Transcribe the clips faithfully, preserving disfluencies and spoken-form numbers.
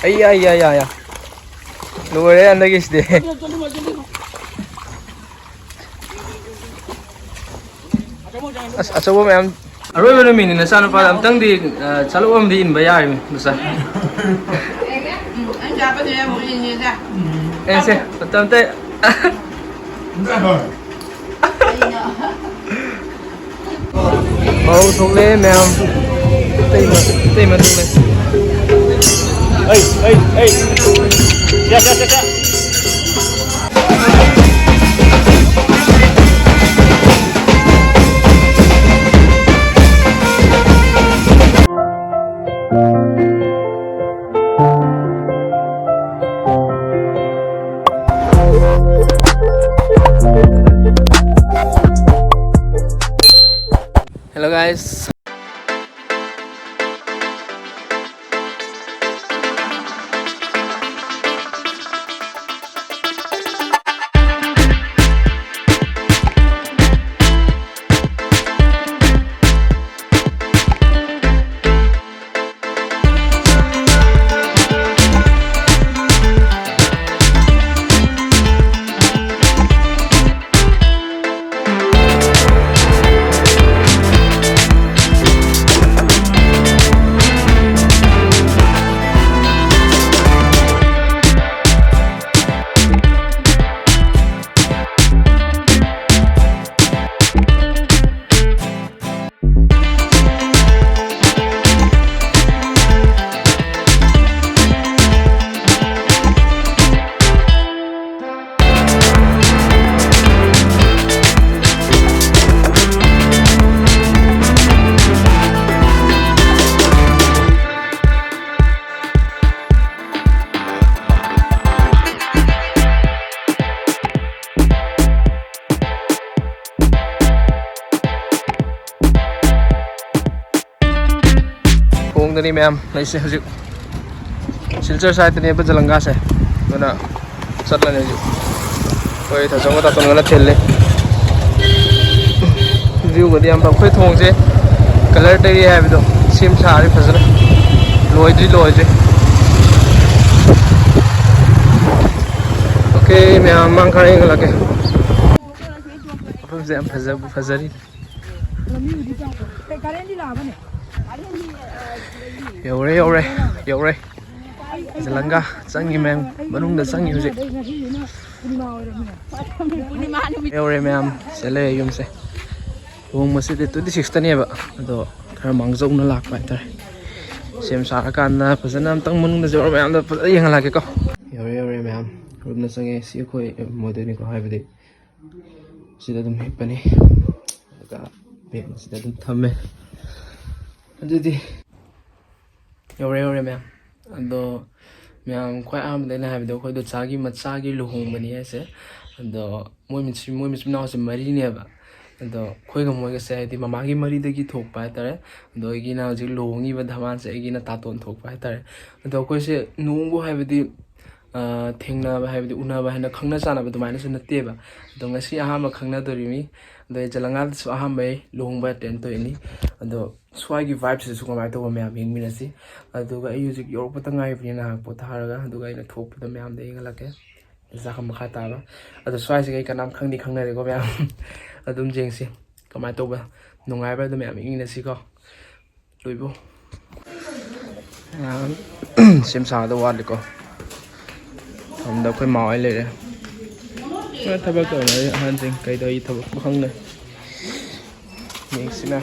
ꯑꯩ ꯌꯥ ꯌꯥ ꯌꯥ ꯌꯥ ꯂꯣꯏꯔꯦ ꯍꯟꯗꯛꯀꯤꯁꯤꯗꯤ꯫ ꯑꯁ, ꯑꯆꯧꯕ ꯃꯌꯥꯝ꯫ ꯑꯔꯣꯏꯕ ꯅꯨꯃꯤꯠꯅꯤ, ꯅꯆꯥꯅꯨꯄꯥꯗ ꯑꯝꯇꯪꯗꯤ, ꯑ, ꯆꯠꯂꯨ ꯑꯃꯗꯤ ꯏꯟꯕ ꯌꯥꯔꯤꯕꯅꯤ ꯅꯆꯥ꯫ ꯎꯝ, ꯑꯩ ꯆꯥꯕꯁꯦ ꯑꯃꯨꯛ ꯏꯟꯒꯦꯗ꯫ ꯑꯦ, ꯁꯦ, ꯃꯇꯝ ꯑꯇꯩ꯫ ꯀꯩꯅꯣ? ꯃꯧ ꯊꯣꯛꯂꯛꯑꯦ ꯃꯌꯥꯝ꯫ ꯏꯇꯩꯃ, ꯏꯇꯩꯃ ꯊꯣꯛꯂꯛꯑꯦ꯫ ꯑꯩ, ꯑꯩ, ꯑꯩ꯫ ꯁꯦ, ꯁꯦ, ꯁꯦ, ꯁꯦ꯫ Hello guys. ꯊꯣꯡꯗꯅꯤ ꯃꯌꯥꯝ ꯂꯩꯁꯦ ꯍꯧꯖꯤꯛ꯫ ꯁꯤꯜꯆꯔ ꯁꯥꯏꯠꯇꯅꯦꯕ ꯖꯂꯪꯒꯥꯁꯦ꯫ ꯑꯗꯨꯅ ꯆꯠꯂꯅꯤ ꯍꯧꯖꯤꯛ꯫ ꯑꯩꯈꯣꯏ ꯊꯥꯖꯕ ꯇꯥꯇꯣꯟꯒꯅ ꯊꯤꯜꯂꯤ꯫ ꯚ꯭ꯌꯨꯒꯗꯤ ꯌꯥꯝ ꯐꯕ꯫ ꯑꯩꯈꯣꯏ ꯊꯣꯡꯁꯦ ꯀꯂꯔ ꯇꯩꯔꯤ ꯍꯥꯏꯕꯗꯣ, ꯁꯦꯝ ꯁꯥꯔꯤ ꯐꯖꯅ꯫ ꯂꯣꯏꯗ꯭ꯔꯤ, ꯂꯣꯏꯗ꯭ꯔꯤ꯫ ꯑꯦ ꯃꯌꯥꯝ ꯃꯥꯡ ꯈꯔ ꯌꯦꯡꯍꯜꯂꯛꯀꯦ꯫ ꯃꯐꯝꯁꯦ ꯌꯥꯝ ꯐꯖꯕ ꯐꯖꯔꯤ꯫ ꯌꯧꯔꯦ ꯌꯧꯔꯦ ꯌꯧꯔꯦ꯫ ꯖꯂꯪꯒꯥ ꯆꯪꯉꯤ ꯃꯌꯥꯝ, ꯃꯅꯨꯡꯗ ꯆꯪꯉꯤ ꯍꯧꯖꯤꯛ꯫ ꯌꯧꯔꯦ ꯃꯌꯥꯝ, ꯁꯤꯗ ꯂꯩꯔꯦ ꯌꯨꯝꯁꯦ꯫ ꯂꯨꯍꯣꯡꯕꯁꯤꯗꯤ ꯇ꯭ꯋꯦꯟꯇꯤ ꯁꯤꯛꯁꯇꯅꯦꯕ꯫ ꯑꯗꯣ ꯈꯔ ꯃꯥꯡꯖꯧꯅ ꯂꯥꯛꯄ ꯍꯥꯏꯇꯥꯔꯦ꯫ ꯁꯦꯝ ꯁꯥꯔꯀꯥꯟꯗ ꯐꯖꯅ ꯑꯝꯇꯪ ꯃꯅꯨꯡꯗ ꯌꯧꯔ ꯃꯌꯥꯝꯗ ꯐꯖꯅ ꯌꯦꯡꯍꯜꯂꯛꯀꯦꯀꯣ꯫ ꯌꯧꯔꯦ ꯌꯧꯔꯦ ꯃꯌꯥꯝ꯫ ꯔꯨꯝꯗ ꯆꯪꯉꯦ꯫ ꯁꯤ ꯑꯩꯈꯣꯏ ꯃꯣꯗꯦꯜꯅꯤꯀꯣ, ꯍꯥꯏꯕꯗꯤ ꯁꯤꯗ ꯑꯗꯨꯝ ꯍꯤꯞꯄꯅꯤ꯫ ꯑꯗꯨꯒ ꯕꯦꯒꯁꯤꯗ ꯑꯗꯨꯝ ꯊꯝꯃꯦ꯫ ꯑꯗꯨꯗꯤ ꯌꯧꯔꯦ ꯌꯧꯔꯦ ꯃꯌꯥꯝ꯫ ꯑꯗꯣ ꯃꯌꯥꯝ, ꯈ꯭ꯋꯥꯏ ꯑꯍꯥꯟꯕꯗ ꯑꯩꯅ ꯍꯥꯏꯕꯗꯣ ꯑꯩꯈꯣꯏ ꯗꯣꯆꯥꯒꯤ ꯃꯆꯥꯒꯤ ꯂꯨꯍꯣꯡꯕꯅꯤ ꯍꯥꯏꯁꯦ꯫ ꯑꯗꯣ ꯃꯣꯏ ꯃꯆꯤꯟ ꯃꯣꯏ ꯃꯆꯤꯟ ꯃꯅꯥꯎꯁꯦ ꯃꯔꯤꯅꯦꯕ꯫ ꯑꯗꯣ ꯑꯩꯈꯣꯏꯒ ꯃꯣꯏꯒꯁꯦ ꯍꯥꯏꯗꯤ ꯃꯃꯥꯒꯤ ꯃꯔꯤꯗꯒꯤ ꯊꯣꯛꯄ ꯍꯥꯏꯇꯥꯔꯦ꯫ ꯑꯗꯣ ꯑꯩꯒꯤꯅ ꯍꯧꯖꯤꯛ ꯂꯨꯍꯣꯡꯉꯤꯕ ꯙꯃꯥꯟꯁꯦ ꯑꯩꯒꯤꯅ ꯇꯥꯇꯣꯟ ꯊꯣꯛꯄ ꯍꯥꯏꯇꯥꯔꯦ꯫ ꯑꯗꯣ ꯑꯩꯈꯣꯏꯁꯦ ꯅꯣꯡꯕꯨ ꯍꯥꯏꯕꯗꯤ, ꯑ, ꯊꯦꯡꯅꯕ ꯍꯥꯏꯕꯗꯤ ꯎꯅꯕ ꯍꯥꯏꯅ ꯈꯪꯅ ꯆꯥꯟꯅꯕ ꯑꯗꯨꯃꯥꯏꯅꯁꯨ ꯅꯠꯇꯦꯕ꯫ ꯑꯗꯣ ꯉꯁꯤ ꯑꯍꯥꯟꯕ ꯈꯪꯅꯗꯣꯔꯤꯃꯤ꯫ ꯑꯗꯣ ꯑꯩ ꯖꯂꯪꯒꯥꯗꯁꯨ ꯑꯍꯥꯟꯕ ꯑꯩ ꯂꯨꯍꯣꯡꯕ ꯑꯦꯇꯦꯟ ꯇꯧꯔꯤꯅꯤ꯫ ꯑꯗꯣ ꯁ꯭ꯋꯥꯏꯒꯤ ꯚꯥꯏꯕꯁꯤꯁꯨ ꯀꯃꯥꯏꯅ ꯇꯧꯕ ꯃꯌꯥꯝ ꯌꯦꯡꯃꯤꯟꯅꯁꯤ꯫ ꯑꯗꯨꯒ ꯑꯩ ꯍꯧꯖꯤꯛ ꯌꯧꯔꯛꯄꯗ ꯉꯥꯏꯔꯤꯕꯅꯤ ꯉꯥꯏꯍꯥꯛ ꯄꯣꯊꯥꯔꯒ, ꯑꯗꯨꯒ ꯑꯩꯅ ꯊꯣꯛꯄꯗ ꯃꯌꯥꯝꯗ ꯌꯦꯡꯍꯜꯂꯛꯀꯦ꯫ ꯖꯒꯥ ꯃꯈꯥ ꯇꯥꯕ꯫ ꯑꯗꯣ ꯁ꯭ꯋꯥꯏꯁꯤꯒ ꯑꯩ ꯀꯅꯥꯝ ꯈꯪꯗꯤ ꯈꯪꯅꯔꯦꯀꯣ ꯃꯌꯥꯝ꯫ ꯑꯗꯨꯝ ꯌꯦꯡꯁꯤ ꯀꯃꯥꯏꯅ ꯇꯧꯕ, ꯅꯨꯡꯉꯥꯏꯕ꯭ꯔꯥ ꯑꯗꯨ ꯃꯌꯥꯝ ꯌꯦꯡꯃꯤꯟꯅꯁꯤꯀꯣ꯫ ꯂꯣꯏꯕꯨ꯫ ꯃꯌꯥꯝ ꯁꯦꯝ ꯁꯥꯒꯗꯕ ꯋꯥꯠꯂꯤꯀꯣ꯫ ꯁꯣꯝꯗ ꯑꯩꯈꯣꯏ ꯃꯥ ꯍꯣꯏ ꯂꯩꯔꯦ꯫ ꯃꯣꯏ ꯊꯕꯛ ꯇꯧꯅꯔꯤ ꯑꯍꯟꯁꯤꯡ, ꯀꯩꯗꯧꯔꯤ ꯊꯕꯛꯄꯨ ꯈꯪꯗꯦ꯫ ꯌꯦꯡꯁꯤꯅ꯫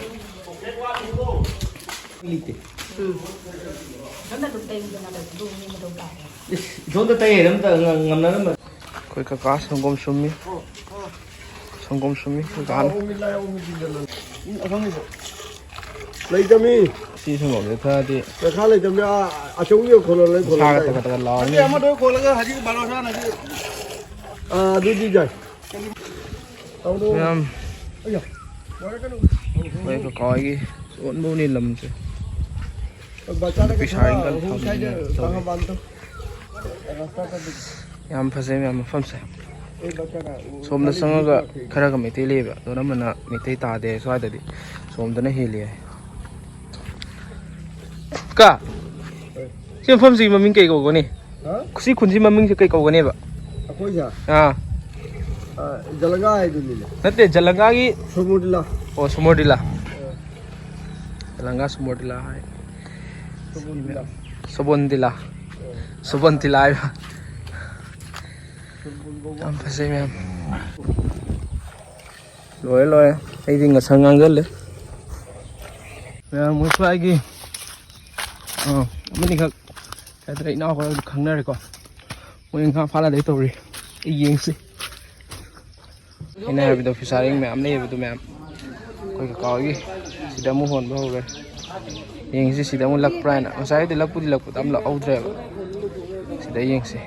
ꯏꯁ, ꯏꯇꯣꯝꯇ ꯇꯩ ꯍꯩꯔꯝꯗ ꯉ-, ꯉꯝꯅꯔꯝꯕ꯫ ꯑꯩꯈꯣꯏ ꯀꯀꯥ ꯁꯪꯒꯣꯝ ꯁꯨꯝꯃꯤ꯫ ꯁꯪꯒꯣꯝ ꯁꯨꯝꯃꯤ ꯀꯀꯥꯅ꯫ ꯂꯩꯇꯃꯤ꯫ ꯁꯤ ꯁꯪꯒꯣꯝꯁꯦ ꯊꯛꯑꯗꯤ ꯄꯩꯁꯥ ꯂꯩꯇꯃꯤ꯫ ꯑꯥ, ꯑꯆꯧꯕ ꯌꯣꯟ ꯈꯣꯠꯂꯣ, ꯂꯩ ꯈꯣꯠꯂꯣ ꯁꯥꯒ ꯂꯩ꯫ ꯇꯒꯠ ꯇꯒꯠ ꯂꯥꯎꯔꯅꯤ꯫ ꯅꯠꯇꯦ, ꯑꯃꯗꯣ ꯈꯣꯠꯂꯒ ꯍꯧꯖꯤꯛ ꯕꯥꯔꯣ ꯁꯥꯅ ꯍꯧꯖꯤꯛ, ꯑꯥ, ꯑꯗꯨꯗꯤ ꯌꯥꯏ꯫ ꯃꯌꯥꯝ, ꯑꯩꯈꯣꯏ ꯀꯀꯥ ꯍꯣꯏꯒꯤ ꯌꯣꯟꯕꯧꯅꯤ ꯂꯝꯁꯦ꯫ ꯄꯩꯁꯥ ꯏꯟꯀꯝ ꯊꯝꯗꯅ ꯇꯧꯋꯦ꯫ ꯌꯥꯝ ꯐꯖꯩ ꯃꯌꯥꯝ ꯃꯐꯝꯁꯦ꯫ ꯁꯣꯝꯗ ꯆꯪꯉꯒ ꯈꯔꯒ ꯃꯩꯇꯩ ꯂꯩꯌꯦꯕ, ꯑꯗꯣ ꯑꯅꯝꯕꯅ ꯃꯩꯇꯩ ꯇꯥꯗꯦ ꯁ꯭ꯋꯥꯏꯗꯗꯤ꯫ ꯁꯣꯝꯗꯅ ꯍꯦꯜꯂꯤ ꯍꯥꯏ꯫ ꯀ ꯁꯤ ꯃꯐꯝꯁꯤꯒꯤ ꯃꯃꯤꯡ ꯀꯩ ꯀꯧꯒꯅꯤ? ꯍꯥ? ꯁꯤ ꯈꯨꯟꯁꯤ ꯃꯃꯤꯡꯁꯦ ꯀꯩ ꯀꯧꯒꯅꯦꯕ? ꯑꯩꯈꯣꯏꯁꯦ ꯑꯥ꯫ ꯑ, ꯖꯂꯒꯥ ꯍꯥꯏꯗꯨꯅꯤꯅꯦ꯫ ꯅꯠꯇꯦ, ꯖꯂꯪꯒꯥꯒꯤ ꯁꯣꯃꯣꯔꯗꯤꯂꯥ꯫ ꯑꯣ, ꯁꯣꯃꯣꯔꯗꯤꯂꯥ꯫ ꯑ꯫ ꯖꯂꯪꯒꯥ ꯁꯣꯃꯣꯔꯗꯤꯂꯥ ꯍꯥꯏ꯫ ꯁꯣꯃꯣꯔꯗꯤꯂꯥ꯫ ꯁꯣꯕꯣꯟꯗꯤꯂꯥ꯫ ꯑ꯫ ꯁꯣꯕꯣꯟꯗꯤꯂꯥ ꯍꯥꯏꯕ꯫ ꯁꯣꯃꯣꯔꯗꯤꯂꯥ꯫ ꯌꯥꯝ ꯐꯖꯩ ꯃꯌꯥꯝ꯫ ꯂꯣꯏꯔꯦ, ꯂꯣꯏꯔꯦ꯫ ꯑꯩꯗꯤ ꯉꯁꯪ ꯉꯥꯡꯖꯜꯂꯦ꯫ ꯃꯌꯥꯝ ꯃꯣꯏ ꯁ꯭ꯋꯥꯏꯒꯤ, ꯑ, ꯑꯃꯅꯤꯈꯛ ꯀꯩ ꯍꯥꯏꯇꯥꯔꯦ, ꯏꯅꯥꯎ ꯍꯣꯏ ꯈꯪꯅꯔꯦꯀꯣ꯫ ꯃꯣꯏ ꯉꯥ ꯐꯥꯅꯗꯣꯏ ꯇꯧꯔꯤ꯫ ꯑꯩ ꯌꯦꯡꯁꯤ꯫ ꯑꯩꯅ ꯍꯥꯏꯕꯗꯣ ꯐꯤꯁꯥꯔꯤꯡ ꯃꯌꯥꯝ ꯂꯩꯕꯗꯣ ꯃꯌꯥꯝ꯫ ꯑꯩꯈꯣꯏ ꯀꯀꯥ ꯍꯣꯏꯒꯤ ꯁꯤꯗ ꯑꯃꯨꯛ ꯍꯣꯟꯕ ꯍꯧꯔꯦ꯫ ꯌꯦꯡꯁꯤ ꯁꯤꯗ ꯑꯃꯨꯛ ꯂꯛꯄ꯭ꯔꯥ ꯍꯥꯏꯅ꯫ ꯉꯁꯥꯏꯗꯤ ꯂꯛꯄꯨꯗꯤ ꯂꯛꯄꯗ ꯑꯃ ꯂꯛꯍꯧꯗ꯭ꯔꯦꯕ꯫ ꯁꯤꯗ ꯌꯦꯡꯁꯤ꯫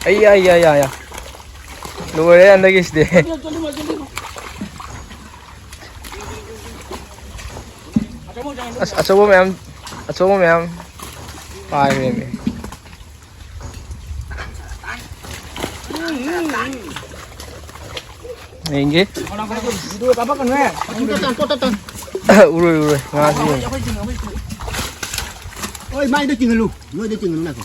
ꯑꯩ, ꯑꯩ, ꯑꯩ, ꯑꯩ, ꯑꯩ꯫ ꯂꯣꯏꯔꯦ ꯍꯟꯗꯛꯀꯤꯁꯤꯗꯤ꯫ ꯑꯁ, ꯑꯆꯧꯕ ꯃꯌꯥꯝ, ꯑꯆꯧꯕ ꯃꯌꯥꯝ ꯄꯥꯏꯔꯦꯃꯤ꯫ ꯌꯦꯡꯒꯦ꯫ ꯎꯔꯣꯏ, ꯎꯔꯣꯏ, ꯉꯥꯁꯤ ꯌꯦꯡꯒꯦ꯫ ꯍꯣꯏ, ꯃꯥꯏꯗ ꯆꯤꯡꯍꯜꯂꯨ, ꯅꯣꯏꯗ ꯆꯤꯡꯍꯜꯂꯨ, ꯉꯥꯏꯈꯣ꯫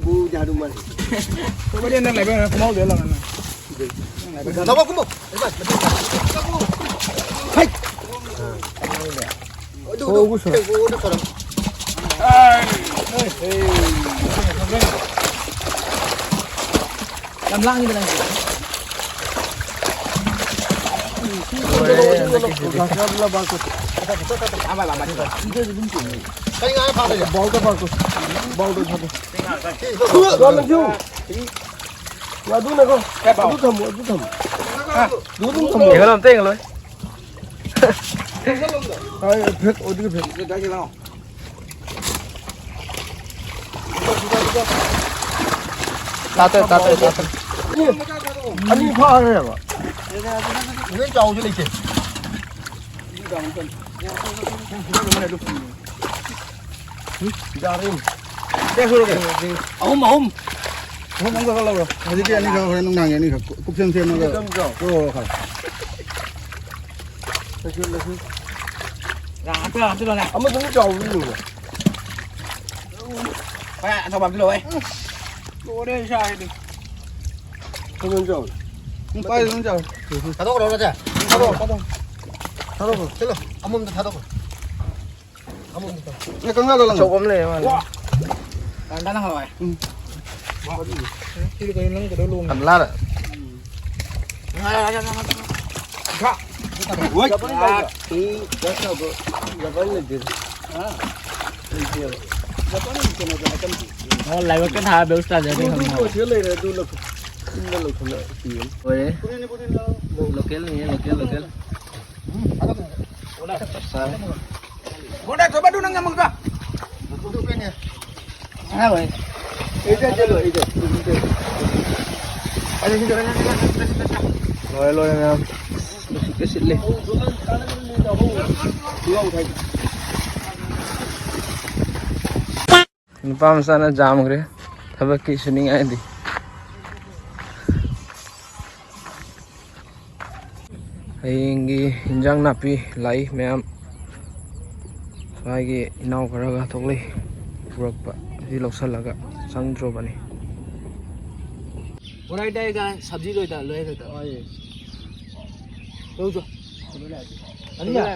ꯕꯨ ꯖꯥꯗꯨ ꯃꯥꯜꯂꯤ꯫ ꯀꯣꯕꯗꯤ ꯅꯪ ꯂꯩꯕ ꯅꯪ ꯈꯨꯃꯥꯎꯗ ꯂꯥꯛꯑꯣ ꯅꯪ꯫ ꯅꯪ ꯂꯩꯕ ꯅꯪ꯫ ꯊꯕꯛ ꯀꯨꯝꯃꯣ꯫ ꯍꯩ! ꯑꯗꯨ, ꯑꯗꯨ, ꯑꯗꯨ ꯈꯔ꯫ ꯌꯥꯝ ꯂꯥꯡꯉꯤꯗ ꯅꯪꯁꯦ꯫ ꯂꯣꯏꯔꯦ ꯍꯟꯗꯛꯀꯤꯁꯤꯗꯤ꯫ ꯀꯔꯤ ꯉꯥ ꯐꯥꯗꯣꯏꯅꯣ? ꯕꯥꯎꯗ ꯐꯥꯀꯣ꯫ ꯕꯥꯎꯗ ꯐꯥꯀꯣ꯫ ꯉꯥꯗꯨꯅꯀꯣ꯫ ꯑꯗꯨ ꯊꯝꯃꯣ, ꯑꯗꯨ ꯊꯝꯃꯣ꯫ ꯑꯗꯨ ꯑꯗꯨꯝ ꯊꯝꯃꯣ꯫ ꯌꯦꯡꯍꯜꯂꯣ, ꯑꯝꯇ ꯌꯦꯡꯍꯜꯂꯣ꯫ ꯍꯣꯏ, ꯐꯦꯠ, ꯑꯗꯨꯒꯤ ꯐꯦꯠ꯫ ꯇꯥꯇꯔ, ꯇꯥꯇꯔ, ꯇꯥꯇꯔ꯫ ꯑꯅꯤ ꯐꯥꯈ꯭ꯔꯦꯕ꯫ ꯂꯣꯏ ꯆꯥꯎꯕꯁꯨ ꯂꯩꯇꯦ꯫ ꯌꯥꯔꯦ꯫ ꯀꯌꯥ ꯁꯨꯔꯒꯦ? ꯑꯍꯨꯝ, ꯑꯍꯨꯝ꯫ ꯑꯍꯨꯝ ꯑꯃꯈꯛ ꯂꯧꯔꯣ꯫ ꯍꯧꯖꯤꯛꯀꯤ ꯑꯅꯤꯈꯛ ꯍꯣꯔꯦꯟ ꯅꯨꯡꯗꯥꯡꯒꯤ ꯑꯅꯤꯈꯛ ꯀꯨꯞꯁꯦꯝ ꯁꯦꯝꯃꯒ꯫ ꯀꯨꯞꯁꯦꯝ ꯁꯦꯝꯃꯣ꯫ ꯍꯣꯏ, ꯍꯣꯏ, ꯍꯣꯏ꯫ ꯂꯩꯁꯤꯜ, ꯂꯩꯁꯤꯜ꯫ ꯉꯥꯛꯇ ꯍꯥꯞꯆꯤꯜꯂꯣꯅꯦ꯫ ꯑꯃꯗꯨꯅ ꯆꯥꯎꯕꯗꯨ ꯌꯦꯡꯉꯣ꯫ ꯍꯣꯏ, ꯑꯆꯧꯕ ꯍꯥꯞꯆꯤꯜꯂꯣ, ꯍꯣꯏ꯫ ꯂꯣꯏꯔꯦ, ꯏꯁꯥꯁꯤꯗꯤ꯫ ꯀꯩꯅꯣ ꯆꯥꯎ꯫ ꯎꯝ, ꯄꯥꯏ ꯑꯗꯨꯝ ꯆꯥꯎ꯫ ꯊꯥꯗꯣꯛꯈ꯭ꯔꯣ, ꯅꯠꯇ꯭ꯔꯥ? ꯊꯥꯗꯣꯛꯈ꯭ꯔꯣ, ꯊꯥꯗꯣꯛꯈ꯭ꯔꯣ꯫ ꯊꯥꯗꯣꯛꯈ꯭ꯔꯣ꯫ ꯆꯠꯂꯣ, ꯑꯃꯣꯝꯗ ꯊꯥꯗꯣꯛꯈ꯭ꯔꯣ꯫ ꯑꯦ, ꯀꯪꯂꯥꯗ ꯂꯪꯉꯣ꯫ ꯑꯆꯧꯕ ꯑꯃ ꯂꯩꯔꯦ ꯃꯥꯜꯂꯦ꯫ ꯋꯥ! ꯀꯥꯟꯗꯅ ꯍꯋꯥꯏ꯫ ꯎꯝ꯫ ꯁꯤꯗꯤ ꯀꯩꯅꯣ ꯅꯪ ꯀꯩꯗꯧ ꯂꯣꯡꯉꯤ? ꯀꯪꯂꯥꯗ꯫ ꯉꯥ, ꯉꯥ, ꯉꯥ, ꯉꯥ, ꯉꯥ꯫ ꯍꯣꯏ꯫ ꯉꯥ, ꯊꯤ, ꯉꯥ ꯆꯥꯎꯕ, ꯖꯄꯥꯟ ꯂꯩꯇꯦ꯫ ꯍꯥ? ꯂꯩꯇꯦꯕ꯫ ꯖꯄꯥꯟ ꯀꯩꯅꯣꯗ ꯍꯥꯏꯀꯟꯗꯦ꯫ ꯑꯣ, ꯂꯥꯏꯕꯛꯇ ꯊꯥꯕ ꯕꯦꯕꯨꯁ ꯇꯥꯖꯔꯗꯤ ꯑꯗꯨ, ꯑꯗꯨ ꯈꯪꯉꯣꯏ꯫ ꯂꯣꯏꯁꯤꯜꯂ ꯂꯩꯔꯦ, ꯑꯗꯨ ꯂꯧꯊꯣꯛ-, ꯌꯨꯝꯗ ꯂꯧꯁꯤꯜꯂ ꯄꯤꯔꯅꯤ꯫ ꯂꯣꯏꯔꯦ꯫ ꯄꯨꯔꯤꯅꯤ, ꯄꯨꯔꯤꯅꯤ, ꯂꯧ-, ꯂꯣꯀꯦꯜꯅꯤ, ꯂꯣꯀꯦꯜ, ꯂꯣꯀꯦꯜ꯫ ꯎꯝ, ꯐꯥꯗꯣꯛꯈ꯭ꯔꯦ꯫ ꯆꯞ ꯆꯥꯔꯦ꯫ ꯕꯣꯟꯗꯥ, ꯆꯣꯞꯄ ꯑꯗꯨ ꯅꯪ ꯉꯝꯃꯒ꯫ ꯂꯣꯏꯔꯦ, ꯂꯣꯏꯔꯦ, ꯃꯌꯥꯝ꯫ ꯅꯨꯡꯁꯤꯠꯀ ꯁꯤꯠꯂꯤ꯫ ꯅꯨꯄꯥ ꯃꯆꯥꯅ ꯖꯥꯝꯈ꯭ꯔꯦ ꯊꯕꯛꯀꯤ ꯁꯨꯅꯤꯡꯉꯥꯏꯗꯤ꯫ ꯍꯌꯦꯡꯒꯤ ꯏꯟꯖꯥꯡ ꯅꯥꯄꯤ ꯂꯥꯛꯏ ꯃꯌꯥꯝ꯫ ꯁ꯭ꯋꯥꯏꯒꯤ ꯏꯅꯥꯎ ꯈꯔꯒ ꯊꯣꯛꯂꯛꯏ ꯄꯨꯔꯛꯄ꯫ ꯑꯁꯤ ꯂꯧꯁꯜꯂꯒ ꯆꯪꯗ꯭ꯔꯣꯕꯅꯤ꯫ ꯀꯣꯔꯥꯏ ꯇꯥꯏꯒ ꯁꯕꯖꯤ ꯂꯣꯏꯗ ꯂꯣꯏ ꯈꯛꯇ꯫ ꯂꯧꯖꯣ꯫ ꯑꯅꯤꯌꯥ꯫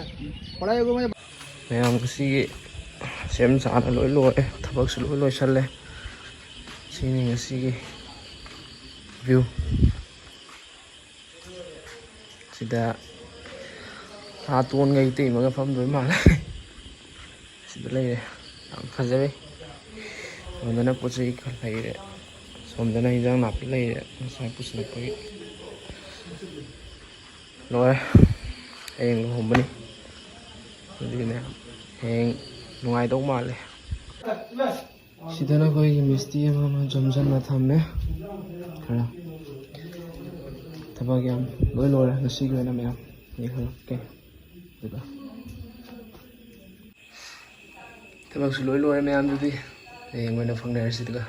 ꯀꯣꯔꯥꯏ ꯃꯌꯥꯝ ꯉꯁꯤꯒꯤ ꯁꯦꯝ ꯁꯥꯅ ꯂꯣꯏ ꯂꯣꯏꯔꯦ, ꯊꯕꯛꯁꯨ ꯂꯣꯏ ꯂꯣꯏꯁꯜꯂꯦ꯫ ꯁꯤꯅꯤ ꯉꯁꯤꯒꯤ view꯫ ꯁꯤꯗ ꯁꯥꯇꯣꯟꯒ ꯏꯇꯩꯃꯒ ꯐꯝꯗꯣꯏ ꯃꯥꯜꯂꯦ꯫ ꯁꯤꯗ ꯂꯩꯔꯦ꯫ ꯌꯥꯝ ꯐꯖꯔꯦ꯫ ꯁꯣꯝꯗꯅ ꯄꯣꯠ ꯆꯩ ꯈꯔ ꯂꯩꯔꯦ꯫ ꯁꯣꯝꯗꯅ ꯏꯟꯖꯥꯡ ꯅꯥꯄꯤ ꯂꯩꯔꯦ꯫ ꯉꯁꯥꯏ ꯄꯨꯁꯤꯜꯂꯛꯄꯒꯤ꯫ ꯂꯣꯏꯔꯦ꯫ ꯍꯌꯦꯡ ꯂꯨꯍꯣꯡꯕꯅꯤ꯫ ꯑꯗꯨꯒꯤꯅꯦ꯫ ꯍꯌꯦꯡ ꯅꯨꯡꯉꯥꯏꯗꯧ ꯃꯥꯜꯂꯦ꯫ ꯁꯤꯗꯅ ꯑꯩꯈꯣꯏꯒꯤ ꯃꯤꯁꯇꯤ ꯑꯃ ꯑꯃ ꯌꯣꯝꯁꯤꯟꯅ ꯊꯝꯃꯦ꯫ ꯈꯔ ꯊꯕꯛ ꯌꯥꯝ ꯂꯣꯏ ꯂꯣꯏꯔꯦ ꯉꯁꯤꯒꯤ ꯑꯣꯏꯅ ꯃꯌꯥꯝ꯫ ꯑꯩ ꯈꯔ ꯀꯩ ꯑꯗꯨꯒ ꯊꯕꯛꯁꯨ ꯂꯣꯏ ꯂꯣꯏꯔꯦ ꯃꯌꯥꯝꯗꯨꯗꯤ꯫ ꯍꯌꯦꯡ ꯑꯣꯏꯅ ꯐꯪꯅꯔꯁꯤ ꯑꯗꯨꯒ꯫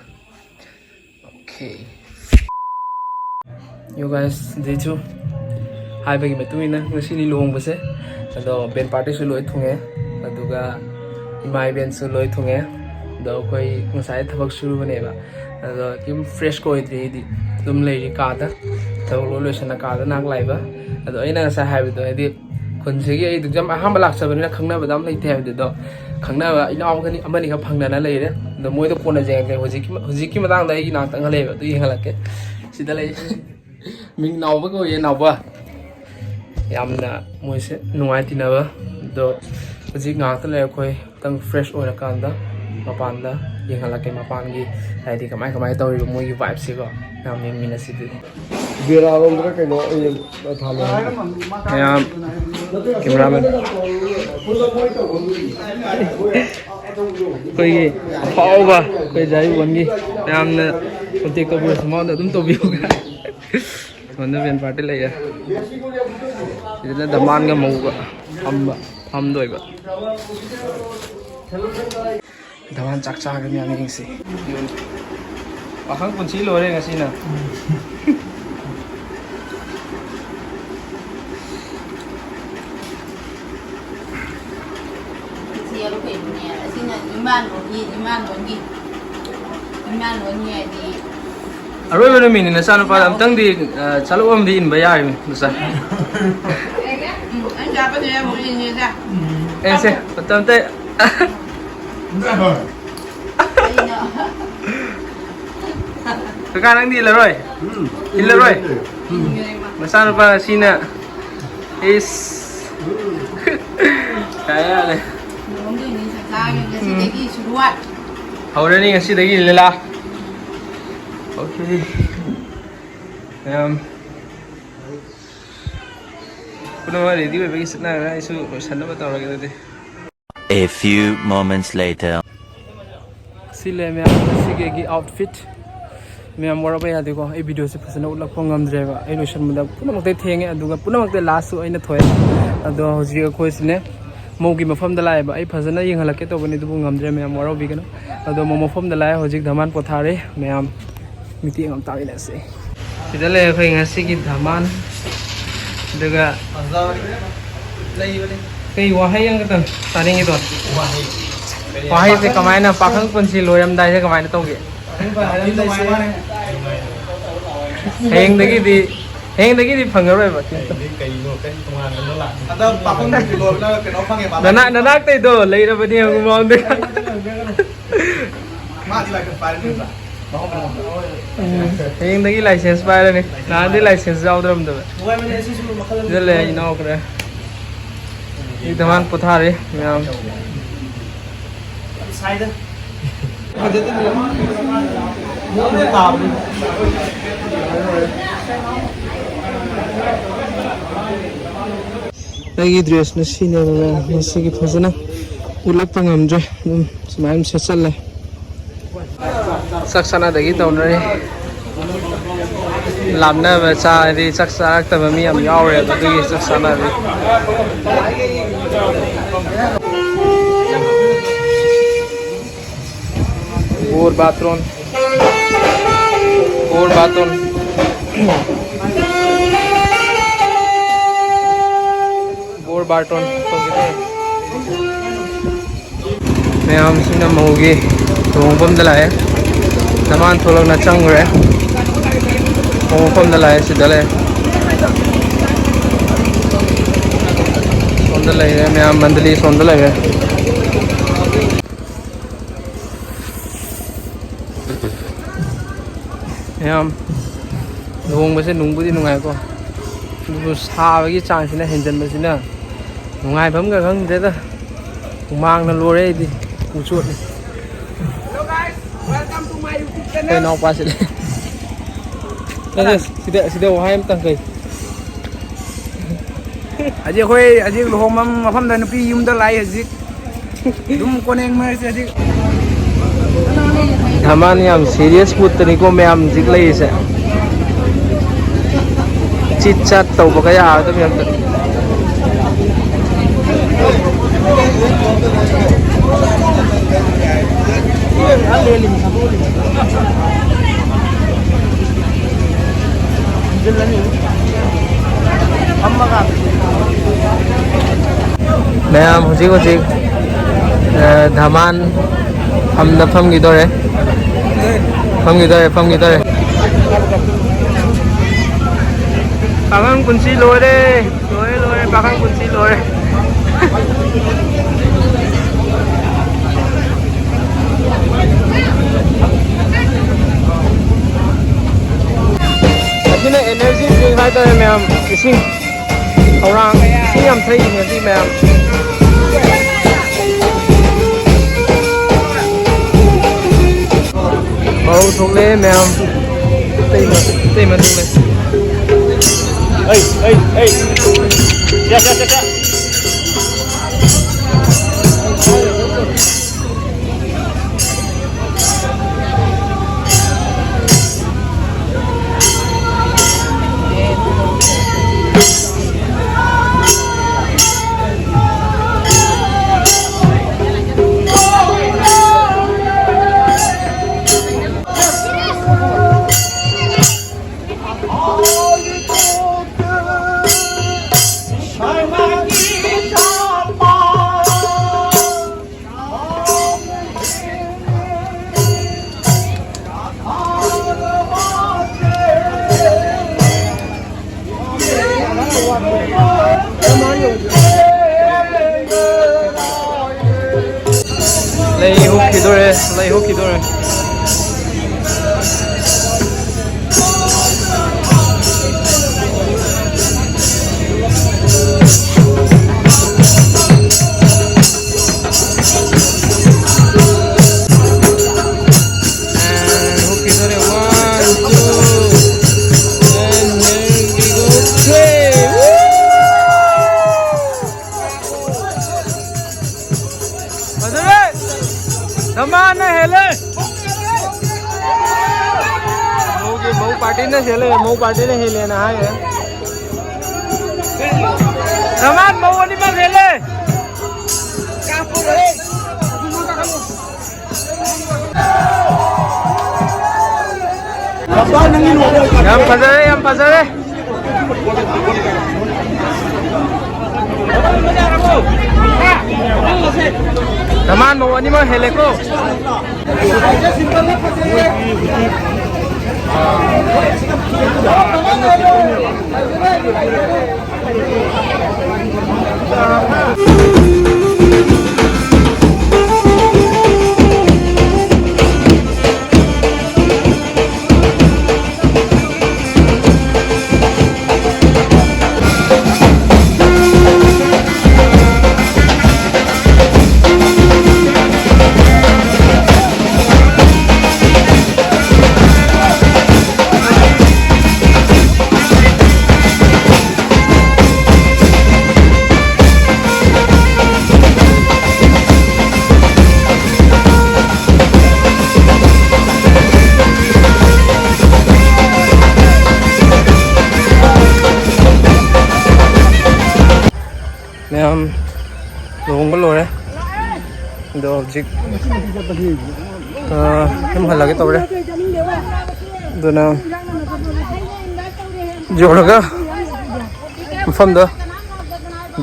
Okay. You guys, day two. ꯍꯥꯏꯕꯒꯤ ꯃꯇꯨꯡ ꯏꯟꯅ ꯉꯁꯤꯅꯤ ꯂꯨꯍꯣꯡꯕꯁꯦ꯫ ꯑꯗꯣ ꯕꯦꯟ ꯄꯥꯔꯇꯤꯁꯨ ꯂꯣꯏ ꯊꯨꯡꯉꯦ, ꯑꯗꯨꯒ ꯏꯃꯥ ꯏꯕꯦꯟꯁꯨ ꯂꯣꯏ ꯊꯨꯡꯉꯦ꯫ ꯑꯗꯣ ꯑꯩꯈꯣꯏ ꯉꯁꯥꯏ ꯊꯕꯛ ꯁꯨꯔꯨꯕꯅꯦꯕ, ꯑꯗꯣ ꯌꯨꯝ ꯐ꯭ꯔꯦꯁꯀ ꯑꯣꯏꯗ꯭ꯔꯤ꯫ ꯑꯩꯗꯤ ꯑꯗꯨꯝ ꯂꯩꯔꯤ ꯀꯥꯗ, ꯊꯕꯛ ꯂꯣꯏ ꯂꯣꯏꯁꯟꯅ ꯀꯥꯗ ꯅꯍꯥꯛ ꯂꯥꯛꯏꯕ꯫ ꯑꯗꯣ ꯑꯩꯅ ꯉꯁꯥꯏ ꯍꯥꯏꯕꯗꯣ, ꯍꯥꯏꯗꯤ ꯈꯨꯟꯁꯤꯒꯤ ꯑꯩꯗꯤ ꯑꯗꯨꯝ ꯑꯍꯥꯟꯕ ꯂꯥꯛꯆꯕꯅꯤꯅ ꯈꯪꯅꯕꯗ ꯑꯃ ꯂꯩꯇꯦ ꯍꯥꯏꯕꯗꯨꯗꯣ, ꯈꯪꯅꯕ ꯏꯅꯥꯎ ꯑꯃꯅꯤ, ꯑꯃꯅꯤꯈꯛ ꯐꯪꯅꯅ ꯂꯩꯔꯦ꯫ ꯑꯗꯣ ꯃꯣꯏꯗ ꯀꯣꯟꯅ ꯌꯦꯡꯉꯛꯀꯦ꯫ ꯍꯧꯖꯤꯛꯀꯤ ꯍꯧꯖꯤꯛꯀꯤ ꯃꯇꯥꯡꯗ ꯑꯩꯒꯤ ꯅꯥꯛꯇ ꯑꯃ ꯂꯩꯌꯦꯕ, ꯑꯗꯨ ꯌꯦꯡꯍꯜꯂꯛꯀꯦ꯫ ꯁꯤꯗ ꯂꯩ꯫ ꯃꯤꯡ ꯅꯥꯎꯕ ꯀꯧꯏ, ꯅꯥꯎꯕ꯫ ꯌꯥꯝꯅ ꯃꯣꯏꯁꯦ ꯅꯨꯡꯉꯥꯏ ꯇꯤꯟꯅꯕ꯫ ꯑꯗꯣ ꯍꯧꯖꯤꯛ ꯉꯥꯏꯍꯥꯛꯇ ꯂꯩ, ꯑꯩꯈꯣꯏ ꯈꯤꯇꯪ ꯐ꯭ꯔꯦꯁ ꯑꯣꯏꯔꯀꯥꯟꯗ ꯃꯄꯥꯟꯗ ꯌꯦꯡꯍꯜꯂꯛꯀꯦ, ꯃꯄꯥꯟꯒꯤ ꯍꯥꯏꯗꯤ ꯀꯃꯥꯏ ꯀꯃꯥꯏ ꯇꯧꯔꯤꯕ ꯃꯣꯏꯒꯤ ꯚꯥꯏꯕꯁꯤꯀꯣ꯫ ꯌꯥꯝ ꯌꯦꯡꯃꯤꯟꯅꯁꯤ ꯑꯗꯨꯗꯤ꯫ ꯕꯦꯔꯥꯔꯣꯝꯗꯔ ꯀꯩꯅꯣ ꯑꯩ ꯊꯥꯜꯂꯦ ꯍꯥꯏꯗꯣ꯫ ꯃꯌꯥꯝ ꯀꯦꯃꯦꯔꯥꯃꯦꯟ꯫ ꯑꯩꯈꯣꯏꯒꯤ ꯑꯐꯥꯎꯕ ꯑꯩꯈꯣꯏ ꯖꯥꯏꯕꯣꯟꯒꯤ ꯃꯌꯥꯝꯅ ꯀꯣꯟꯇꯦꯛ ꯇꯧꯕꯤꯔꯁꯨ ꯃꯉꯣꯟꯗ ꯑꯗꯨꯝ ꯇꯧꯕꯤꯌꯨ꯫ ꯁꯣꯝꯗ ꯕꯦꯟ ꯄꯥꯔꯇꯤ ꯂꯩꯌꯦ꯫ ꯁꯤꯗꯅ ꯗꯃꯥꯟꯒ ꯃꯧꯒ ꯐꯝꯕ, ꯐꯝꯗꯣꯏꯕ꯫ ꯗꯃꯥꯟ ꯆꯥꯛ ꯆꯥꯒꯅꯤ ꯌꯥꯝ ꯌꯦꯡꯁꯤ꯫ ꯄꯥꯈꯪ ꯄꯨꯟꯁꯤ ꯂꯣꯏꯔꯦ ꯉꯁꯤꯅ꯫ ꯁꯤ ꯑꯩꯈꯣꯏꯅꯦ꯫ ꯑꯁꯤꯅ ꯏꯃꯥꯂꯣꯟꯒꯤ, ꯏꯃꯥꯂꯣꯟꯒꯤ, ꯏꯃꯥꯂꯣꯟꯒꯤ ꯍꯥꯏꯗꯤ ꯑꯔꯣꯏꯕ ꯅꯨꯃꯤꯠꯅꯤ ꯅꯆꯥꯅꯨꯄꯥꯗ ꯑꯝꯇꯪꯗꯤ, ꯑ, ꯆꯠꯂꯨ ꯑꯃꯗꯤ ꯏꯟꯕ ꯌꯥꯔꯤꯕꯅꯤ ꯅꯆꯥ꯫ ꯎꯝ, ꯑꯩ ꯆꯥꯕꯗꯤ ꯌꯥꯝ ꯃꯨꯛ ꯏꯟꯅꯤꯗ꯫ ꯑꯦ, ꯁꯦ, ꯃꯇꯝ ꯑꯝꯇ꯫ ꯀꯩꯅꯣ? ꯀꯀꯥ, ꯅꯪꯗꯤ ꯏꯜꯂꯔꯣꯏ? ꯎꯝ꯫ ꯏꯜꯂꯔꯣꯏ? ꯎꯝ꯫ ꯃꯆꯥꯅꯨꯄꯥ ꯑꯁꯤꯅ, ꯏꯁ꯫ ꯎꯝ꯫ ꯌꯥꯔꯦ, ꯌꯥꯔꯦ꯫ ꯂꯨꯍꯣꯡꯗꯣꯏꯅꯤ, ꯁꯪꯁꯥꯔꯒꯤ ꯉꯁꯤꯗꯒꯤ ꯁꯨꯔꯨꯋꯥꯠ꯫ ꯍꯧꯔꯅꯤ ꯉꯁꯤꯗꯒꯤ ꯂꯤꯂꯥ꯫ Okay꯫ ꯃꯌꯥꯝ ꯄꯨꯝꯅꯃꯛ ready ꯑꯣꯏꯕꯒꯤ ꯆꯠꯅꯈ꯭ꯔꯦ꯫ ꯑꯩꯁꯨ ꯂꯣꯏꯁꯟꯅꯕ ꯇꯧꯔꯒꯦ ꯑꯗꯨꯗꯤ꯫ A few moments later. ꯁꯤ ꯂꯩ ꯃꯌꯥꯝ, ꯉꯁꯤꯒꯤ ꯑꯩꯒꯤ outfit꯫ ꯃꯌꯥꯝ ꯋꯥꯔꯛꯄ ꯌꯥꯗꯦꯀꯣ, ꯑꯩ videoꯁꯦ ꯐꯖꯅ ꯎꯠꯂꯛꯄ ꯉꯝꯗ꯭ꯔꯦꯕ꯫ ꯑꯩ ꯂꯣꯏꯁꯟꯕꯗ ꯄꯨꯝꯅꯃꯛꯇꯩ ꯊꯦꯡꯉꯦ, ꯑꯗꯨꯒ ꯄꯨꯝꯅꯃꯛꯇꯩ lastꯁꯨ ꯑꯩꯅ ꯊꯣꯛꯑꯦ꯫ ꯑꯗꯣ ꯍꯧꯖꯤꯛ ꯑꯩꯈꯣꯏꯁꯤꯅꯦ, ꯃꯧꯒꯤ ꯃꯐꯝꯗ ꯂꯥꯛꯑꯦꯕ꯫ ꯑꯩ ꯐꯖꯅ ꯌꯦꯡꯍꯜꯂꯛꯀꯦ ꯇꯧꯕꯅꯤ, ꯑꯗꯨꯕꯨ ꯉꯝꯗ꯭ꯔꯦ ꯃꯌꯥꯝ, ꯋꯥꯔꯧꯕꯤꯒꯅꯨ꯫ ꯑꯗꯣ ꯃꯧ ꯃꯐꯝꯗ ꯂꯥꯛꯑꯦ ꯍꯧꯖꯤꯛ꯫ ꯙꯃꯥꯟ ꯄꯣꯊꯥꯔꯦ ꯃꯌꯥꯝ꯫ ꯃꯤꯠꯌꯦꯡ ꯑꯃ ꯇꯥꯃꯤꯟꯅꯁꯦ꯫ ꯁꯤꯗ ꯂꯩ ꯑꯩꯈꯣꯏ ꯉꯁꯤꯒꯤ ꯙꯃꯥꯟ꯫ ꯑꯗꯨꯒ ꯀꯩ ꯋꯥꯍꯩ ꯑꯃꯈꯛꯇꯪ ꯇꯥꯅꯤꯡꯉꯤꯗꯣ? ꯋꯥꯍꯩꯁꯦ ꯀꯃꯥꯏꯅ, ꯄꯥꯈꯪ ꯄꯨꯟꯁꯤ ꯂꯣꯏꯔꯝꯗꯥꯏꯁꯦ ꯀꯃꯥꯏꯅ ꯇꯧꯒꯦ? ꯍꯌꯦꯡꯗꯒꯤꯗꯤ, ꯍꯌꯦꯡꯗꯒꯤꯗꯤ ꯐꯪꯉꯔꯣꯏꯕ꯫ ꯀꯩꯅꯣ, ꯀꯩ ꯇꯣꯉꯥꯟꯕ ꯂꯥꯛꯑꯦ? ꯍꯟꯗꯛ ꯄꯥꯈꯪ ꯄꯨꯟꯁꯤ ꯂꯣꯏꯕꯅ ꯀꯩꯅꯣ ꯐꯪꯉꯦ, ꯃꯥ ꯅꯅꯥ-, ꯅꯅꯥꯛꯇꯩꯗꯣ ꯂꯩꯔꯕꯅꯦ ꯍꯪꯉꯨ ꯃꯉꯣꯟꯗ꯫ ꯃꯥꯗꯤ ꯂꯥꯏꯁꯦꯟꯁ ꯄꯥꯏꯔꯅꯤꯕ꯫ ꯎꯝ, ꯍꯌꯦꯡꯗꯒꯤ ꯂꯥꯏꯁꯦꯟꯁ ꯄꯥꯏꯔꯅꯤ꯫ ꯅꯍꯥꯟꯗꯤ ꯂꯥꯏꯁꯦꯟꯁ ꯌꯥꯎꯗ꯭ꯔꯝꯗꯕ꯫ ꯁꯤꯗ ꯂꯩ ꯏꯅꯥꯎ ꯈꯔ꯫ ꯃꯤ ꯙꯃꯥꯟ ꯄꯣꯊꯥꯔꯤ ꯃꯌꯥꯝ꯫ ꯑꯩꯒꯤ ꯗ꯭ꯔꯦꯁꯅ ꯁꯤꯅꯦꯕ ꯃꯌꯥꯝ꯫ ꯉꯁꯤꯒꯤ ꯐꯖꯅ ꯎꯠꯂꯛꯄ ꯉꯝꯗ꯭ꯔꯦ꯫ ꯑꯗꯨꯝ ꯁꯨꯃꯥꯏꯅ ꯁꯦꯠꯆꯜꯂꯦ꯫ ꯆꯥꯛ ꯆꯥꯅꯗꯒꯤ ꯇꯧꯅꯔꯤ꯫ ꯂꯥꯞꯅꯕ ꯆꯥ-, ꯍꯥꯏꯗꯤ ꯆꯥꯛ ꯆꯥꯔꯛꯇꯕ ꯃꯤ ꯌꯥꯝ ꯌꯥꯎꯔꯦꯕ, ꯑꯗꯨꯒꯤ ꯆꯥꯛ ꯆꯥꯅꯔꯤ꯫ ꯒꯣꯔ ꯕꯥꯇꯣꯟ꯫ ꯒꯣꯔ ꯕꯥꯇꯣꯟ꯫ ꯒꯣꯔ ꯕꯥꯔꯇꯣꯟ ꯇꯧꯒꯦ ꯇꯧꯔꯤ꯫ ꯃꯌꯥꯝꯁꯤꯅ ꯃꯧꯒꯤ ꯂꯨꯍꯣꯡꯐꯝꯗ ꯂꯥꯛꯑꯦ꯫ ꯙꯃꯥꯟ ꯊꯣꯛꯂꯛꯅ ꯆꯪꯈ꯭ꯔꯦ꯫ ꯂꯨꯍꯣꯡꯐꯝꯗ ꯂꯥꯛꯑꯦ, ꯁꯤꯗ ꯂꯩ꯫ ꯁꯣꯝꯗ ꯂꯩꯔꯦ ꯃꯌꯥꯝ, ꯃꯟꯗꯂꯤ ꯁꯣꯝꯗ ꯂꯩꯔꯦ꯫ ꯃꯌꯥꯝ, ꯂꯨꯍꯣꯡꯕꯁꯦ ꯅꯨꯡꯕꯨꯗꯤ ꯅꯨꯡꯉꯥꯏꯀꯣ, ꯑꯗꯨꯕꯨ ꯁꯥꯕꯒꯤ ꯆꯥꯡꯁꯤꯅ ꯍꯦꯟꯖꯟꯕꯁꯤꯅ ꯅꯨꯡꯉꯥꯏꯐꯝꯒ ꯈꯪꯗ꯭ꯔꯦꯗ꯫ ꯍꯨꯃꯥꯡꯅ ꯂꯣꯏꯔꯦ ꯑꯩꯗꯤ, ꯄꯨꯡꯆꯣꯠꯅꯤ꯫ ꯑꯩꯈꯣꯏ ꯏꯅꯥꯎꯄꯥꯁꯤ ꯂꯩ꯫ ꯁꯤꯗ, ꯁꯤꯗ ꯋꯥꯍꯩ ꯑꯃꯇꯪ ꯀꯩ꯫ ꯍꯧꯖꯤꯛ ꯑꯩꯈꯣꯏ ꯍꯧꯖꯤꯛ ꯂꯨꯍꯣꯡꯕ ꯃꯐꯝꯗ ꯅꯨꯄꯤ ꯌꯨꯝꯗ ꯂꯥꯛꯏ ꯍꯧꯖꯤꯛ꯫ ꯑꯗꯨꯝ ꯀꯣꯟꯅ ꯌꯦꯡꯅꯔꯁꯦ ꯍꯧꯖꯤꯛ꯫ ꯙꯃꯥꯟ ꯌꯥꯝ serious moodꯇꯅꯤꯀꯣ ꯃꯌꯥꯝ ꯍꯧꯖꯤꯛ ꯂꯩꯔꯤꯁꯦ꯫ ꯆꯤꯠ ꯆꯥꯠ ꯇꯧꯕꯒ ꯌꯥꯔꯗꯕꯅꯤ ꯑꯝꯇ꯫ ꯐꯝꯃꯒ꯫ ꯃꯌꯥꯝ ꯍꯧꯖꯤꯛ ꯍꯧꯖꯤꯛ, ꯑ, ꯙꯃꯥꯟ ꯐꯝꯗ ꯐꯝꯈꯤꯗꯣꯔꯦ꯫ ꯐꯝꯈꯤꯗꯣꯔꯦ, ꯐꯝꯈꯤꯗꯣꯔꯦ꯫ ꯄꯥꯈꯪ ꯄꯨꯟꯁꯤ ꯂꯣꯏꯔꯦ꯫ ꯂꯣꯏꯔꯦ, ꯂꯣꯏꯔꯦ, ꯄꯥꯈꯪ ꯄꯨꯟꯁꯤ ꯂꯣꯏꯔꯦ꯫ ꯑꯁꯤꯅ energy drink ꯍꯥꯏꯇꯥꯔꯦ, ꯃꯌꯥꯝ꯫ ꯏꯁꯤꯡ, ꯈꯧꯔꯥꯡ, ꯏꯁꯤꯡ ꯌꯥꯝ ꯊꯛꯏ ꯉꯁꯤ, ꯃꯌꯥꯝ꯫ ꯃꯧ ꯊꯣꯛꯂꯛꯑꯦ, ꯃꯌꯥꯝ꯫ ꯏꯇꯩꯃ, ꯏꯇꯩꯃ ꯊꯣꯛꯂꯛꯑꯦ꯫ ꯑꯩ, ꯑꯩ, ꯑꯩ꯫ ꯌꯥ, ꯌꯥ, ꯌꯥ, ꯌꯥ꯫ ꯂꯩ ꯍꯨꯛꯈꯤꯗꯣꯔꯦ, ꯂꯩ ꯍꯨꯛꯈꯤꯗꯣꯔꯦ꯫ And hook it on a one, two, and here we go, three. Woo! ꯐꯖꯔꯦ! ꯙꯃꯥꯟꯅ ꯍꯦꯜꯂꯦ! ꯃꯧꯒꯤ, ꯃꯧ ꯄꯥꯔꯇꯤꯅ ꯍꯦꯜꯂꯦ, ꯃꯧ ꯄꯥꯔꯇꯤꯅ ꯍꯦꯜꯂꯦꯅ ꯍꯥꯏꯔꯦ꯫ ꯙꯃꯥꯟ ꯃꯧ ꯑꯅꯤꯃꯛ ꯍꯦꯜꯂꯦ! ꯀꯥꯞꯄꯨꯔꯦ! ꯑꯗꯨꯃꯛ ꯀꯥꯈꯠꯂꯣ꯫ ꯌꯥꯝ ꯐꯖꯔꯦ, ꯌꯥꯝ ꯐꯖꯔꯦ꯫ ꯙꯃꯥꯟ ꯃꯧ ꯑꯅꯤꯃꯛ ꯍꯦꯜꯂꯦꯀꯣ꯫ ꯃꯌꯥꯝ ꯂꯨꯍꯣꯡꯕ ꯂꯣꯏꯔꯦ꯫ ꯑꯗꯣ ꯍꯧꯖꯤꯛ, ꯑ, ꯌꯨꯝ ꯍꯜꯂꯒꯦ ꯇꯧꯔꯦ꯫ ꯑꯗꯨꯅ ꯌꯧꯔꯒ ꯃꯐꯝꯗꯣ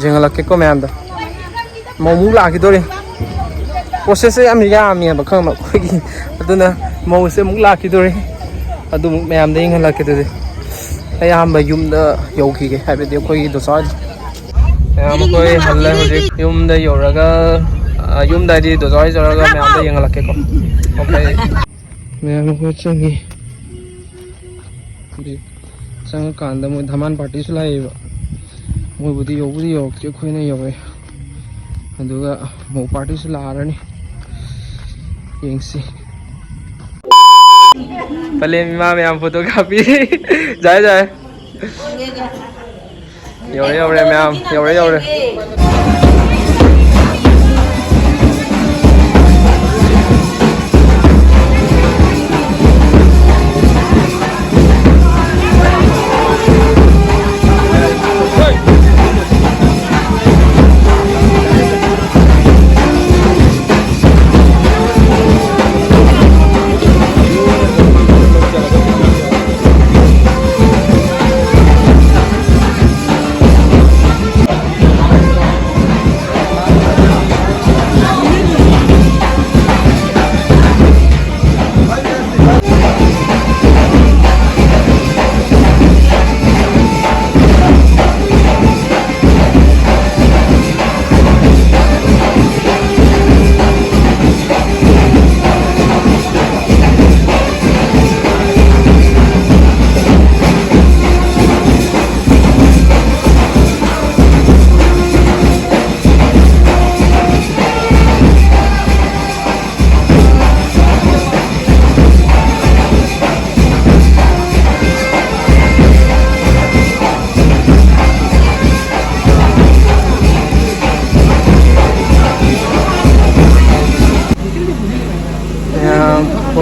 ꯌꯦꯡꯍꯜꯂꯛꯀꯦꯀꯣ ꯃꯌꯥꯝꯗꯣ꯫ ꯃꯧ ꯑꯃꯨꯛ ꯂꯥꯛꯈꯤꯗꯣꯔꯦ꯫ ꯄ꯭ꯔꯣꯁꯦꯁꯁꯦ ꯌꯥꯝ ꯌꯥꯝꯃꯦꯕ, ꯈꯪꯉꯕ? ꯑꯩꯈꯣꯏꯒꯤ, ꯑꯗꯨꯅ ꯃꯧꯁꯦ ꯑꯃꯨꯛ ꯂꯥꯛꯈꯤꯗꯣꯔꯦ꯫ ꯑꯗꯨ ꯑꯃꯨꯛ ꯃꯌꯥꯝꯗ ꯌꯦꯡꯍꯜꯂꯛꯀꯦ꯫ ꯑꯗꯨꯗꯤ ꯑꯌꯥꯝꯕ ꯌꯨꯝꯗ ꯌꯧꯈꯤꯒꯦ, ꯍꯥꯏꯕꯗꯤ ꯑꯩꯈꯣꯏꯒꯤ ꯗꯣꯁꯥ ꯍꯣꯏ꯫ ꯃꯌꯥꯝ ꯑꯩꯈꯣꯏ ꯍꯜꯂꯦ ꯍꯧꯖꯤꯛ꯫ ꯌꯨꯝꯗ ꯌꯧꯔꯒ, ꯑ, ꯌꯨꯝꯗ ꯍꯥꯏꯗꯤ ꯗꯣꯁꯥ ꯍꯣꯏ ꯌꯧꯔꯒ ꯃꯌꯥꯝꯗ ꯌꯦꯡꯍꯜꯂꯛꯀꯦꯀꯣ꯫ ꯑꯣꯀꯦ꯫ ꯃꯌꯥꯝ ꯑꯩꯈꯣꯏ ꯆꯪꯉꯤ꯫ ꯍꯧꯖꯤꯛ ꯆꯪꯉꯀꯥꯟꯗ ꯃꯣꯏ ꯙꯃꯥꯟ ꯄꯥꯔꯇꯤꯁꯨ ꯂꯥꯛꯑꯦꯕ꯫ ꯃꯣꯏꯕꯨꯗꯤ ꯌꯧꯕꯨꯗꯤ ꯌꯧꯔꯛꯇ꯭ꯔꯤ, ꯑꯩꯈꯣꯏꯅ ꯌꯧꯔꯦ꯫ ꯑꯗꯨꯒ ꯃꯧ ꯄꯥꯔꯇꯤꯁꯨ ꯂꯥꯛꯑꯔꯅꯤ꯫ ꯌꯦꯡꯁꯤ꯫ ꯄꯂꯦꯟ ꯏꯃꯥ ꯃꯌꯥꯝ ꯐꯣꯇꯣ ꯀꯥꯞꯄꯤ꯫ ꯖꯥꯏ ꯖꯥꯏ꯫ ꯌꯧꯔꯦ, ꯌꯧꯔꯦ ꯃꯌꯥꯝ, ꯌꯧꯔꯦ, ꯌꯧꯔꯦ꯫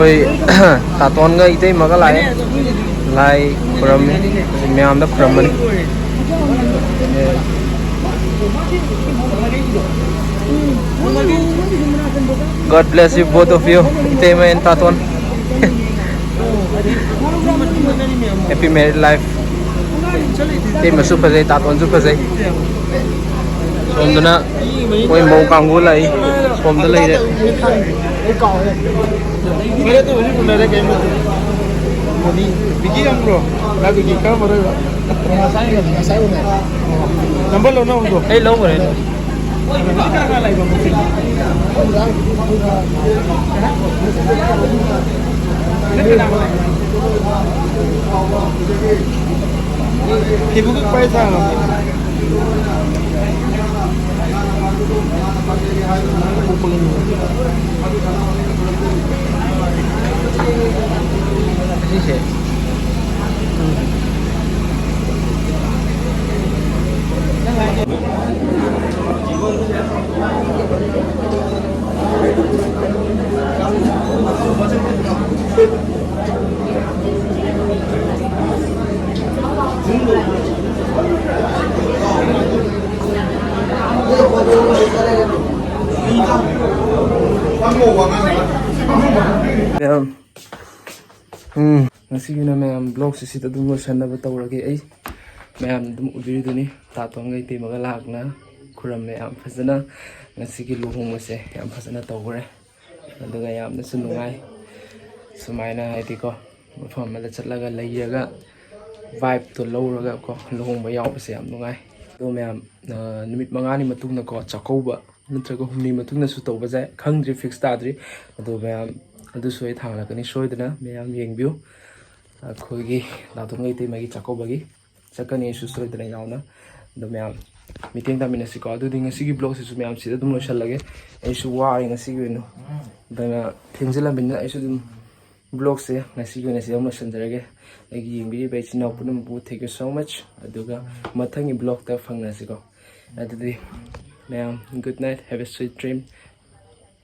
ꯑꯩꯈꯣꯏ ꯇꯥꯇꯣꯟꯒ ꯏꯇꯩꯃꯒ ꯂꯥꯛꯑꯦ꯫ ꯂꯥꯏ ꯈꯨꯔꯝꯃꯤ꯫ ꯃꯌꯥꯝꯗ ꯈꯨꯔꯝꯕꯅꯤ꯫ God bless you, both of you. ꯏꯇꯩꯃ and ꯇꯥꯇꯣꯟ꯫ Happy married life. ꯏꯇꯩꯃꯁꯨ ꯐꯖꯩ, ꯇꯥꯇꯣꯟꯁꯨ ꯐꯖꯩ꯫ ꯁꯣꯝꯗꯅ ꯃꯣꯏ ꯃꯧ ꯀꯥꯡꯕꯨ ꯂꯥꯛꯏ꯫ ꯁꯣꯝꯗ ꯂꯩꯔꯦ꯫ ꯐꯔꯦ, ꯑꯗꯨ ꯍꯧꯖꯤꯛ ꯎꯅꯔꯦ, ꯀꯩꯝ ꯅꯠꯇꯦ꯫ ꯕꯤꯀꯤ ꯈꯪꯕ꯭ꯔꯣ? ꯂꯥ ꯕꯤꯀꯤ ꯀꯔꯝꯕꯅꯣ? ꯅꯝꯕꯔ ꯂꯧꯅꯕꯗꯣ? ꯑꯩ ꯂꯧꯈ꯭ꯔꯦ꯫ ꯐꯤꯕꯨꯒꯤ ꯄ꯭ꯔꯥꯏꯁ ꯍꯥꯡꯉꯝꯅꯤ꯫ ꯑꯁꯤꯁꯦ꯫ ꯃꯌꯥꯝ, ꯎꯝ, ꯉꯁꯤꯒꯤ ꯑꯣꯏꯅ ꯃꯌꯥꯝ vlogꯁꯦ ꯁꯤꯗ ꯑꯗꯨꯝ ꯂꯣꯏꯁꯟꯅꯕ ꯇꯧꯔꯒꯦ ꯑꯩ꯫ ꯃꯌꯥꯝ ꯑꯗꯨꯝ ꯎꯕꯤꯔꯤꯗꯨꯅꯤ, ꯇꯥꯇꯣꯟꯒ ꯏꯇꯩꯃꯒ ꯂꯥꯛꯅ ꯈꯨꯔꯝꯃꯦ ꯌꯥꯝ ꯐꯖꯅ꯫ ꯉꯁꯤꯒꯤ ꯂꯨꯍꯣꯡꯕꯁꯦ ꯌꯥꯝ ꯐꯖꯅ ꯇꯧꯈ꯭ꯔꯦ꯫ ꯑꯗꯨꯒ ꯌꯥꯝꯅꯁꯨ ꯅꯨꯡꯉꯥꯏ꯫ ꯁꯨꯃꯥꯏꯅ ꯍꯥꯏꯗꯤꯀꯣ, ꯃꯐꯝ ꯑꯃꯗ ꯆꯠꯂꯒ ꯂꯩꯔꯒ vibeꯇꯣ ꯂꯧꯔꯒ ꯀꯣ, ꯂꯨꯍꯣꯡꯕ ꯌꯥꯎꯕꯁꯦ ꯌꯥꯝ ꯅꯨꯡꯉꯥꯏ꯫ ꯑꯗꯣ ꯃꯌꯥꯝ, ꯑ, ꯅꯨꯃꯤꯠ ꯃꯉꯥꯅꯤ ꯃꯇꯨꯡꯗꯀꯣ, ꯆꯥꯛꯀꯧꯕ ꯅꯠꯇ꯭ꯔꯒ ꯍꯨꯝꯅꯤ ꯃꯇꯨꯡꯗꯁꯨ ꯇꯧꯕꯁꯦ ꯈꯪꯗ꯭ꯔꯤ, fix ꯇꯥꯗ꯭ꯔꯤ꯫ ꯑꯗꯣ ꯃꯌꯥꯝ, ꯑꯗꯨꯁꯨ ꯑꯩ ꯊꯥꯡꯂꯛꯀꯅꯤ ꯁꯣꯏꯗꯅ, ꯃꯌꯥꯝ ꯌꯦꯡꯕꯤꯌꯨ꯫ ꯑꯩꯈꯣꯏꯒꯤ ꯗꯥ ꯇꯣꯝꯒ ꯏꯇꯩꯃꯒꯤ ꯆꯥꯛꯀꯧꯕꯒꯤ ꯆꯠꯀꯅꯤ ꯑꯩꯁꯨ ꯁꯣꯏꯗꯅ ꯌꯥꯎꯅ꯫ ꯑꯗꯣ ꯃꯌꯥꯝ ꯃꯇꯦꯡ ꯇꯥꯃꯤꯟꯅꯁꯤꯀꯣ꯫ ꯑꯗꯨꯗꯤ ꯉꯁꯤꯒꯤ vlogꯁꯤꯁꯨ ꯃꯌꯥꯝ ꯁꯤꯗ ꯑꯗꯨꯝ ꯂꯣꯏꯁꯤꯜꯂꯒꯦ꯫ ꯑꯩꯁꯨ ꯋꯥꯔꯦ ꯉꯁꯤꯒꯤ ꯑꯣꯏꯅ꯫ ꯑꯗꯨꯅ ꯊꯦꯡꯖꯤꯜꯂꯝꯕꯅꯤꯅ ꯑꯩꯁꯨ ꯑꯗꯨꯝ vlogꯁꯦ ꯉꯁꯤꯒꯤ ꯑꯣꯏꯅ ꯁꯤꯗ ꯑꯃꯨꯛ ꯂꯣꯏꯁꯤꯟꯖꯔꯒꯦ꯫ ꯑꯩꯒꯤ ꯌꯦꯡꯕꯤꯔꯤꯕ ꯏꯆꯤꯟ ꯏꯅꯥꯎ ꯄꯨꯝꯅꯃꯛꯄꯨ thank you so much꯫ ꯑꯗꯨꯒ ꯃꯊꯪꯒꯤ vlogꯇ ꯐꯪꯅꯁꯤꯀꯣ꯫ ꯑꯗꯨꯗꯤ ꯃꯌꯥꯝ, good night, have a sweet dream꯫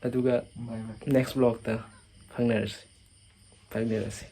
ꯑꯗꯨꯒ next vlogꯇ ꯐꯪꯅꯔꯁꯤ꯫ ꯐꯪꯅꯔꯁꯤ꯫